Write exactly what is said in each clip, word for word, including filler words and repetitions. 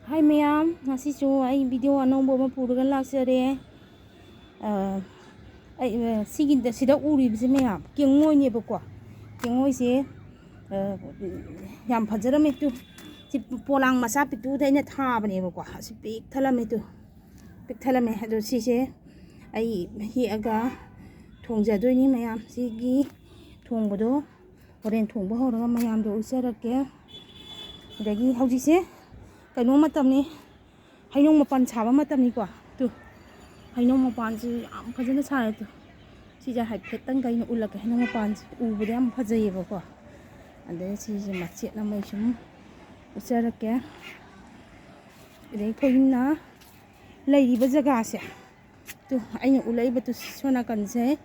ꯍꯥꯏ ꯃꯌꯥꯝ, ꯉꯁꯤꯁꯨ ꯑꯩ ꯚꯤꯗꯤꯑꯣ ꯑꯅꯧꯕ ꯑꯃ ꯄꯨꯔꯒ ꯂꯥꯛꯆꯔꯦ꯫ ꯑ, ꯑꯩ, ꯑ, ꯁꯤꯒꯤ, ꯁꯤꯗ ꯎꯔꯤꯕꯁꯦ ꯃꯌꯥꯝ ꯀꯦꯡꯉꯣꯏꯅꯦꯕꯀꯣ꯫ ꯀꯦꯡꯉꯣꯏꯁꯦ, ꯑ, ꯌꯥꯝ ꯐꯖꯔꯝꯃꯦ ꯇꯨ꯫ ꯁꯤ ꯄꯣꯂꯥꯡ ꯃꯆꯥ ꯄꯤꯛꯇꯨꯗ ꯑꯩꯅ ꯊꯥꯕꯅꯦꯕꯀꯣ꯫ ꯑꯁꯤ ꯄꯤꯛ ꯊꯜꯂꯝꯃꯦ ꯇꯨ꯫ ꯄꯤꯛ ꯊꯜꯂꯝꯃꯦ꯫ ꯑꯗꯣ ꯁꯤꯁꯦ ꯑꯩ ꯍꯦꯛꯑꯒ ꯊꯣꯡꯖꯗꯣꯏꯅꯤ ꯃꯌꯥꯝ꯫ ꯁꯤꯒꯤ ꯊꯣꯡꯕꯗꯣ ꯍꯣꯔꯦꯟ ꯊꯣꯡꯕ ꯍꯧꯔꯒ ꯃꯌꯥꯝꯗꯣ ꯎꯠꯆꯔꯛꯀꯦ꯫ ꯑꯗꯒꯤ ꯍꯧꯖꯤꯛꯁꯦ ꯀꯩꯅꯣ ꯃꯇꯝꯅꯤ, ꯍꯩꯅꯧ ꯃꯄꯥꯟ ꯁꯥꯕ ꯃꯇꯝꯅꯤꯀꯣ꯫ ꯇꯨ, ꯍꯩꯅꯧ ꯃꯄꯥꯟꯁꯤ ꯌꯥꯝ ꯐꯖꯅ ꯁꯥꯔꯦ꯫ ꯇꯨ, ꯁꯤꯁꯦ ꯍꯥꯏꯐꯦꯠꯇꯪ ꯑꯩꯅ ꯎꯠꯂꯛꯀꯦ꯫ ꯍꯩꯅꯧ ꯃꯄꯥꯟꯁꯦ ꯎꯕꯗ ꯌꯥꯝ ꯐꯖꯩꯌꯦꯕꯀꯣ꯫ ꯑꯗꯩ ꯁꯤꯁꯦ ꯃꯆꯦꯠ ꯑꯃ ꯑꯩ ꯁꯨꯝ ꯎꯠꯆꯔꯛꯀꯦ꯫ ꯑꯗꯩ ꯑꯩꯈꯣꯏꯅ ꯂꯩꯔꯤꯕ ꯖꯒꯥꯁꯦ, ꯇꯨ, ꯑꯩꯅ ꯎꯠꯂꯛꯏꯕ ꯇꯨ ꯁꯣꯝ ꯅꯥꯀꯟꯁꯦ,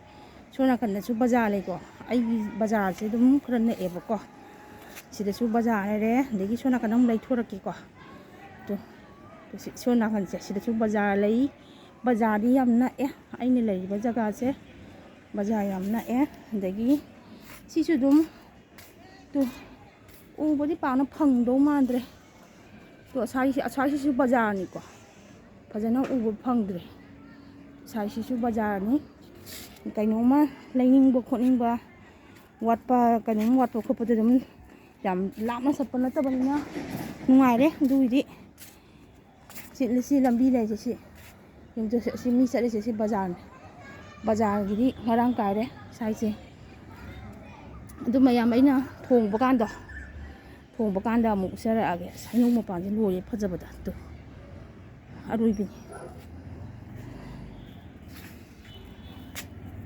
ꯁꯣꯝ ꯅꯥꯀꯟꯗꯁꯨ ꯕꯖꯥꯔ ꯂꯩꯀꯣ꯫ ꯑꯩꯒꯤ ꯕꯖꯥꯔꯁꯦ ꯑꯗꯨꯝ ꯈꯔ ꯅꯛꯑꯦꯕꯀꯣ꯫ ꯁꯤꯗꯁꯨ ꯕꯖꯥꯔ ꯂꯩꯔꯦ, ꯑꯗꯒꯤ ꯁꯣꯝ ꯅꯥꯀꯟꯗ ꯑꯃꯨꯛ ꯂꯩꯊꯣꯔꯛꯀꯦꯀꯣ꯫ ꯇꯨ, ꯇꯨ ꯁꯤ-, ꯁꯣꯝ ꯅꯥꯀꯟꯁꯦ ꯁꯤꯗꯁꯨ ꯕꯖꯥꯔ ꯂꯩ꯫ ꯕꯖꯥꯔꯗꯤ ꯌꯥꯝ ꯅꯛꯑꯦ, ꯑꯩꯅ ꯂꯩꯔꯤꯕ ꯖꯒꯥꯁꯦ ꯕꯖꯥꯔ ꯌꯥꯝ ꯅꯛꯑꯦ꯫ ꯑꯗꯒꯤ ꯁꯤꯁꯨ ꯑꯗꯨꯝ ꯇꯨ, ꯎꯕꯗꯤ ꯄꯥꯛꯅ ꯐꯪꯗꯧ ꯃꯥꯟꯗ꯭ꯔꯦ꯫ ꯇꯨ, ꯑꯁꯥꯏꯁꯤ-, ꯑꯁꯥꯏꯁꯤꯁꯨ ꯕꯖꯥꯔꯅꯤꯀꯣ, ꯐꯖꯅ ꯎꯕ ꯐꯪꯗ꯭ꯔꯦ꯫ ꯑꯁꯥꯏꯁꯤꯁꯨ ꯕꯖꯥꯔꯅꯤ꯫ ꯀꯩꯅꯣꯝꯃ ꯂꯩꯅꯤꯡꯕ ꯈꯣꯠꯅꯤꯡꯕ ꯋꯥꯠꯄ, ꯀꯩꯅꯣꯝ ꯋꯥꯠꯄ ꯈꯣꯠꯄꯗ ꯑꯗꯨꯝ ꯌꯥꯝ ꯂꯥꯞꯅ ꯆꯠꯄ ꯅꯠꯇꯕꯅꯤꯅ ꯅꯨꯡꯉꯥꯏꯔꯦ꯫ ꯑꯗꯨꯒꯤꯗꯤ ꯁꯤ, ꯁꯤ ꯂꯝꯕꯤ ꯂꯩꯔꯤꯁꯦ ꯁꯤ, ꯌꯦꯡꯊꯣꯛꯁꯦ, ꯁꯤ ꯃꯤ ꯆꯠꯂꯤꯁꯦ ꯁꯤ ꯕꯖꯥꯔꯅꯤ꯫ ꯕꯖꯥꯔꯒꯤꯗꯤ ꯃꯔꯥꯡ ꯀꯥꯏꯔꯦ ꯁꯥꯏꯁꯦ꯫ ꯑꯗꯨ ꯃꯌꯥꯝ ꯑꯩꯅ ꯊꯣꯡꯕ ꯀꯥꯟꯗ, ꯊꯣꯡꯕ ꯀꯥꯟꯗ ꯑꯃꯨꯛ ꯎꯠꯆꯔꯛꯑꯒꯦ꯫ ꯑꯁ, ꯍꯩꯅꯧ ꯃꯄꯥꯟꯁꯦ ꯂꯣꯏꯔꯦ ꯐꯖꯕꯗ꯫ ꯇꯨ, ꯑꯔꯣꯏꯕꯤꯅꯤ꯫